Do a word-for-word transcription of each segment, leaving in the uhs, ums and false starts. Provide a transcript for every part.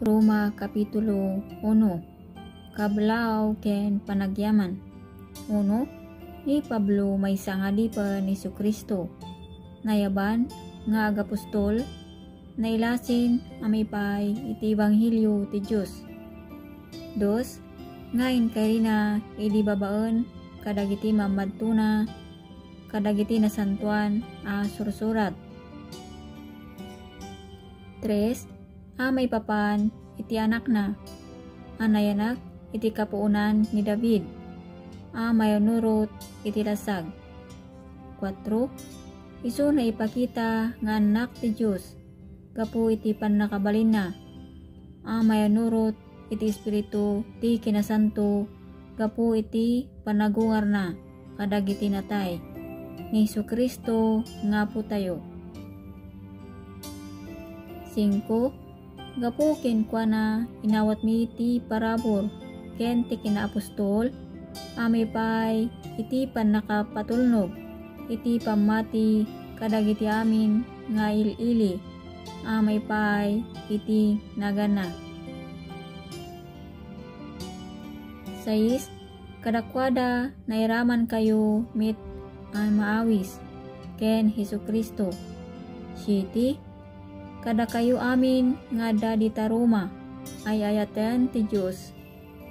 Roma Kapitulo uno. Kablaaw ken panagyaman. Uno, ni Pablo maysa nga adipen ni Jesu-Cristo. Nayaban nga agapostol, nailasin a maipaay iti ebanghelio ti Dios. Dos, nga inkayrina idi babaen kadagiti mammadtona kadagiti nasantoan a sursurat. Tres, a maipapan iti Anakna, a nayanak iti kapuonan ni David, a mayannurot iti lasag. Kuatro, isu naipakita nga Annak ti Dios gapu iti pannakabalinna, a mayannurot iti Espiritu ti Kinasanto gapu iti panagungarna kadagiti natay ni Jesu-Cristo nga Apotayo. Singko, gapu kenkuana, inawatmi ti parabur ken ti kinaapostol a maipaay iti pannakapatulnog iti pammati kadagiti amin nga il-ili a maipaay iti naganna. Sais, kadakuada nairamankayo met a maawis ken Jesu-Cristo. Siete, kadakayo amin nga adda dita Roma, ay-ayaten ti Dios,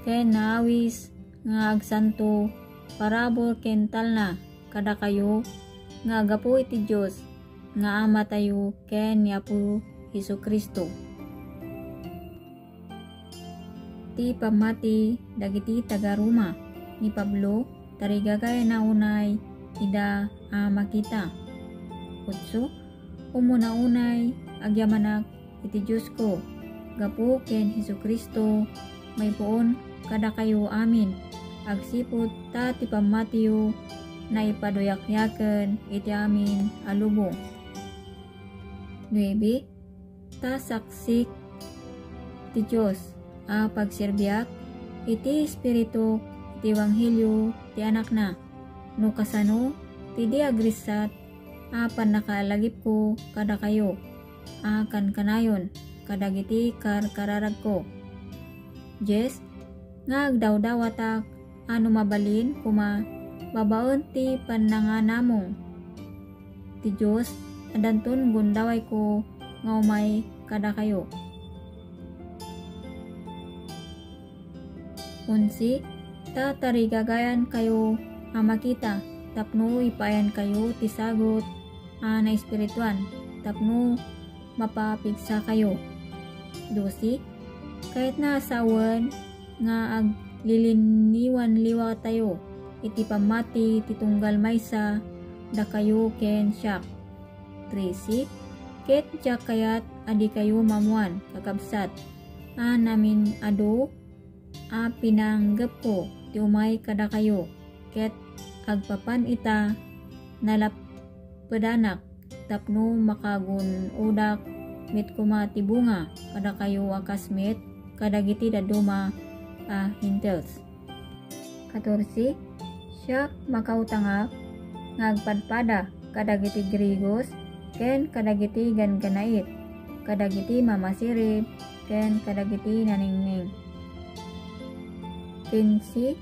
ken naawis nga agsanto, parabur ken talna kadakayo nga gapu iti Dios nga Amatayo ken ni Apo Jesu-Cristo. Ti pammati dagiti taga-Roma ni Pablo, tarigagayana unay ida a makita. Utso, umuna unay agyamanak iti Diosko gapu ken Jesu-Cristo, maipuon kadakayo amin, agsipud ta ti pammatiyo naipaduyakyaken iti amin a lubong. Nuebe, ta saksik ti Dios a pagserbiak iti Espirituk iti ebanghelio ti Anakna, no kasano ti di agrissat a pannakaalagipko kadakayo a kankanayon kadagiti karkararagko. Dies, nga agdawdawatak a no mabalin koma babaen ti pannanganamong ti Dios, addanton gundawayko nga umay kadakayo. Onse, ta tarigagayankayo a makita tapno ipaayankayo ti sagut a naespirituan tapno mapapigsakayo. Dose, kayatna a sawen nga aglilinniwan liwatayo iti pammati ti tunggal maysa dakayo ken siak. Trese, ket diak kayat a dikayo maammoan, kakabsat, a namin-adu a pinanggepko ti umay kadakayo, ket agpapan ita, nalappedanak tapno makagun-odak met koma ti bunga kadakayo a kas met kadagiti dadduma a Gentiles. Katorse, siak makautangak nga agpadpada kadagiti Griegos ken kadagiti gangganait, kadagiti mamasirib ken kadagiti naningning. Kinse,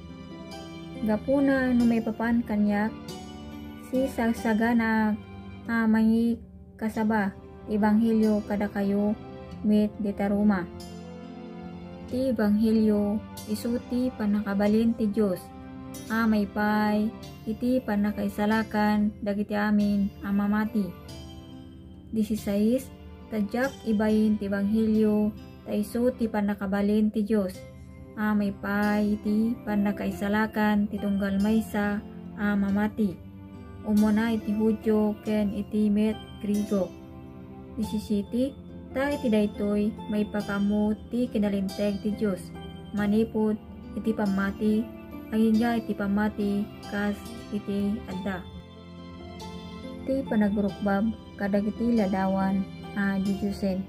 gapuna no maipapan kaniak, sisagsaganaak a mangikasaba ti ebanghelio kadakayo met dita Roma. Ti ebanghelio isu ti pannakabalin ti Dios a maipaay iti pannakaisalakan dagiti amin a mamati. Disisais, ta diak ibain ti ebanghelio ta isu ti pannakabalin ti Dios a maipaay iti pannakaisalakan ti tunggal maysa a mamati, umuna iti Judio ken iti met Griego. Disisiete, ta iti daytoy maipakaammo ti kinalinteg ti Dios manipud iti pammati, agingga iti pammati kas iti adda. Ti panagrukbab kadagiti ladawan a didiosen.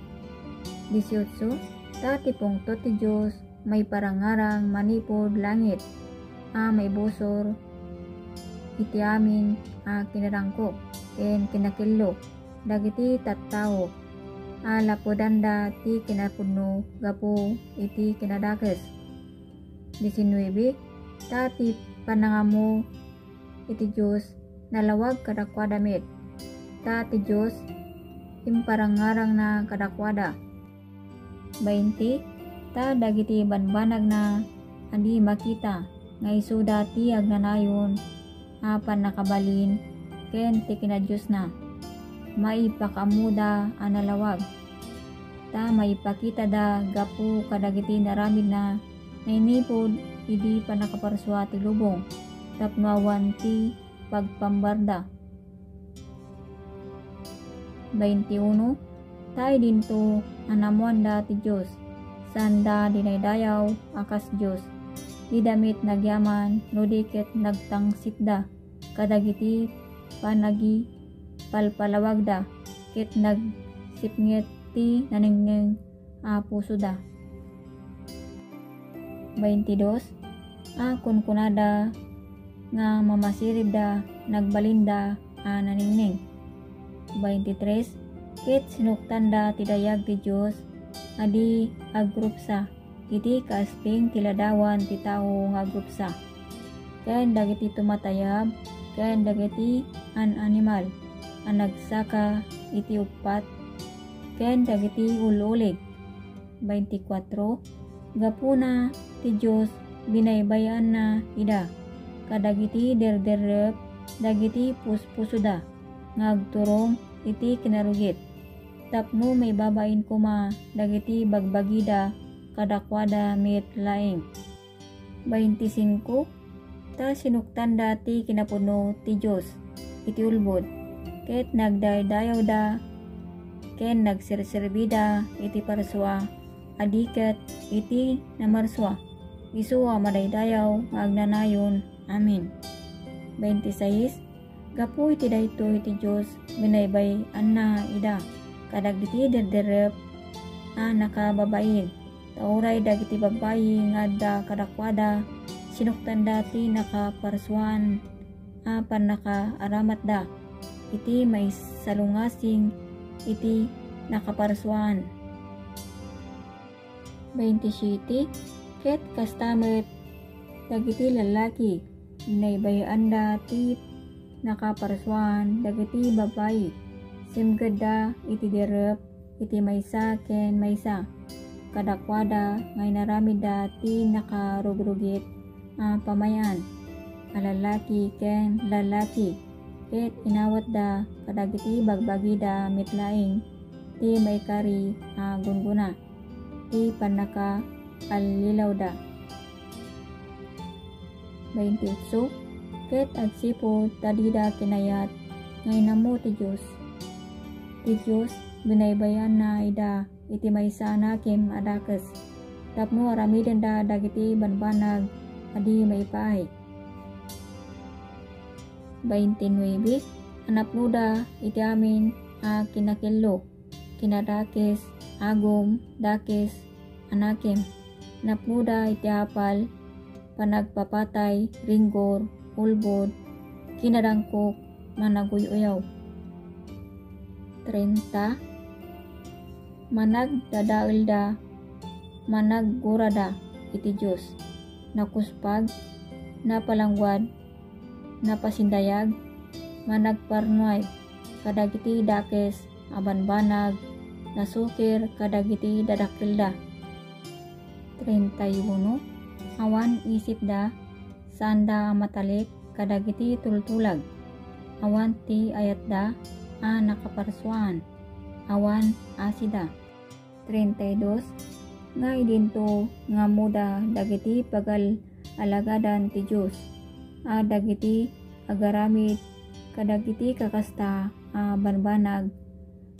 Disiotso, ta ti pungtot ti Dios maiparangarang manipud langit a maibusor iti amin a kinarangkop ken kinakillo dagiti tattao a lapudanda ti kinapudno gapu iti kinadakes. Diecinuebe, ta ti panangammo iti Dios nalawag kadakuada met, ta ti Dios imparangarangna kadakuada. Bainte, ta dagiti banbanagna a di makita nga isuda ti agnanayon a pannakabalin ken ti kinadiosna, maipakaammoda a nalawag. Ta maipakitada gapu kadagiti naramidna nainipud idi pannakaparsua ti lubong tapno awan ti pagpambarda. Bainte uno, ta idinto a naammoanda ti Dios, saanda dinaydayaw a kas Dios. Dida met nagyaman no di ket nagtangsitda kadagiti panagipalpalawagda ket nagsipnget ti nanengneng a pusoda. Baintidos, a kunkunada nga mamasiribda, nagbalinda a nanengneng. Baintitres, ket sinuktanda ti dayag ti Dios a di agrupsa iti kaasping ti ladawan ti tao nga agrupsa, ken dagiti tumatayab, ken dagiti an-animal a nagsaka iti uppat, ken dagiti ul-ulig. Baintikwatro, gapuna ti Dios binaybay-anna ida kadagiti derderrep dagiti puspusoda nga agturong iti kinarugit, tapno maibabain koma dagiti bagbagida kadakuada met laeng. Baintisingko, ta sinuktanda ti kinapudno ti Dios iti ulbod, ket nagdaydayawda ken nagserserbida iti parsua a di ket iti namarsua, isu a madaydayaw nga agnanayon. Amen. Baintisais, gapu iti daytoy ti Dios binaybay-anna ida kadagiti derderrep a nakababain, ta uray dagiti babbai nga adda kadakuada, sinuktanda ti nakaparsuan a pannakaaramatda iti maisalungasing iti nakaparsuan. Baintisiyete, ket kasta met dagiti lallaki, binaybay-anda ti nakaparsuan dagiti babbai, simgedda iti derrep iti maysa ken maysa kadakuada nga inaramidda ti nakarugrugit a pamay-an a lallaki ken lallaki, ket inawatda kadagiti bagbagida met laeng ti maikari a gunggona ti pannakaallilawda. Baintiotso, ket agsipud ta dida kinayat nga inammo ti Dios, ti Dios binaybay-anna ida iti maysa a nakem a dakes, tapno aramidenda dagiti banbanag a di maipaay. Baintinuebe, a napnoda iti amin a kinakello, kinadakes, agum, dakes, a nakem. Napnoda iti apal, panagpapatay, ringgor, ulbod, kinadangkok, managuy-uyaw. Treinta, managdadaelda, managgurada iti Dios. Nakuspag, napalangguad, napasindayag, managparnuay kadagiti dakes a banbanag, nasukir kadagiti dadakkelda. Treinta y uno, awan isipda, saanda a matalik kadagiti tultulag, awan ti ayatda a nakaparsuaan, awan asida. Treinta y dos, nga idinto nga ammoda dagiti pagal-alagadan ti Dios, a dagiti agaramid kadagiti kakasta a banbanag,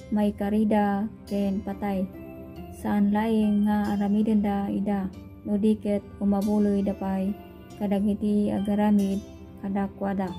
maikarida ken patay. Saan laeng nga aramidenda ida, no di ket umabuloyda pay kadagiti agaramid kadakuada.